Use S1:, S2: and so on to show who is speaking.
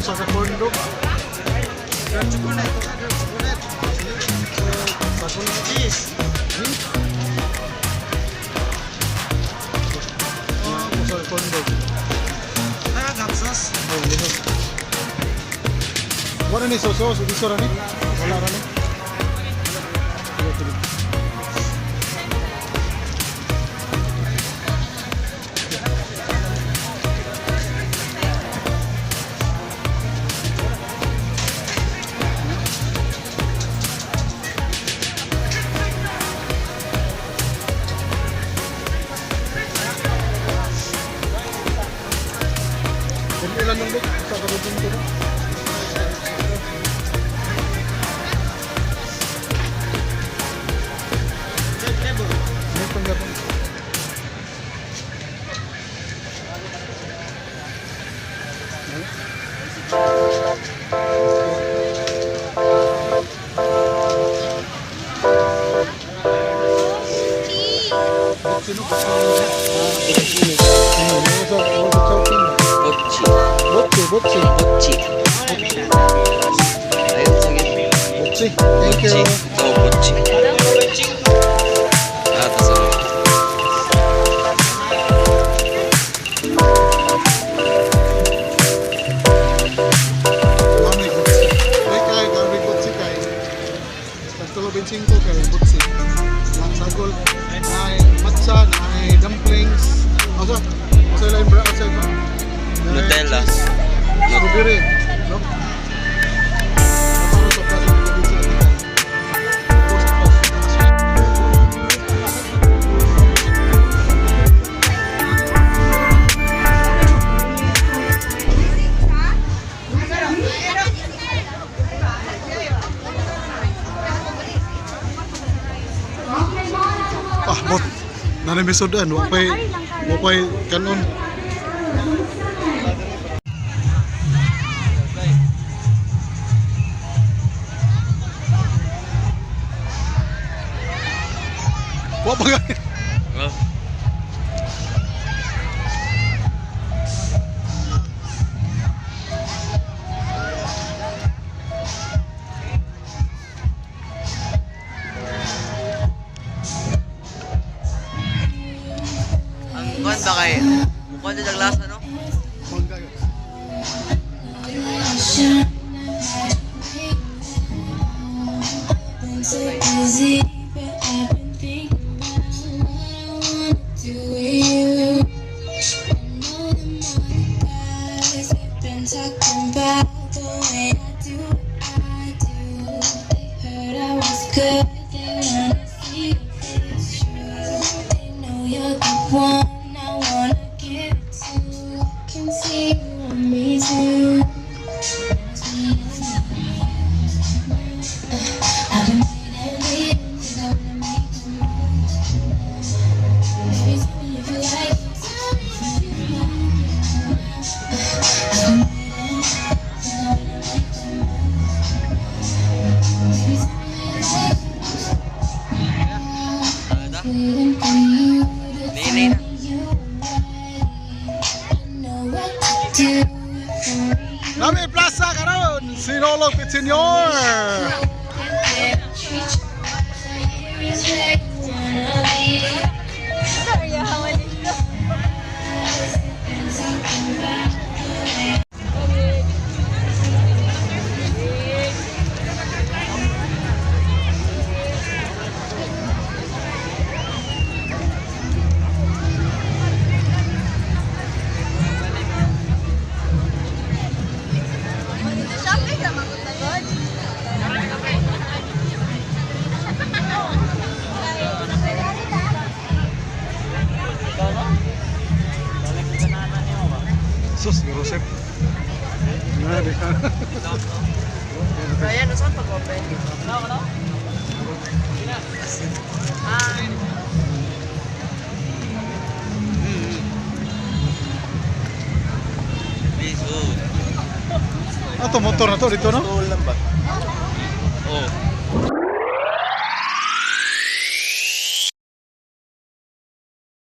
S1: Usa ka corn dog.
S2: Chocolate, chocolate.
S1: Sagol.
S2: Cheese.
S1: Ah, usa ka corn dog.
S2: Ah, gatsas.
S1: Oh, lihok. Wala ni sauce, iso ra ni. Wala ra ni. Sige, sige. Kung ilan ng look, sa karugin ko na.
S2: Red flavor.
S1: Ano itong gapon? Sino?
S3: Botchi.
S1: Botchi, botchi.
S3: Botchi. Ayun, sige.
S1: Botchi. Thank you.
S3: Botchi. Oh, botchi. Ah, tas ano.
S1: Mami, botchi. Ay, kay, kami botchi kay. Tagtulo 25 kay botchi. Sagol. Ay, matcha, ay dumplings. Asa? Asa ilaing bra, asa ito?
S3: Nutella.
S1: Strawberry. No? Ano sa klase ng botchi natin kay? Post, post. Ah, bot. Nanamisudan, wa pay kanon. Wa pa gani.
S3: Oh. Ang kuan ba kay kuan din ang lasa, no?
S1: Mangga.
S4: Been so busy, but I've been thinking about what I wanna do with you. I know them other guys, they've been talking about the way I do what I do. They heard I was good, they wanna see if it's true. They know you're the one I wanna give it to. I can see you want me too. Now it's me and you. I've been waiting, waiting, 'cause I wanna make a move. Baby, tell me if you like it. Tell me if you like it. I've been waiting, 'cause I wanna make a move. Baby, tell me if you like it.
S3: Ano ta?
S4: Waiting for you to
S3: Nini
S4: tell
S3: na.
S4: me you were ready. I know what to do for you.
S1: Nami Plaza karon, Sinulog with Senyor.
S4: Treat you right. Here is where you wanna be. Been talking about the way
S5: Shopping ka magutagod.
S1: Sus, Joseph. Grabe.
S5: Ryan, saan pag-open? Ah,
S3: Please, oh.
S1: Ato motor na to dito, no?
S2: Stool lang ba?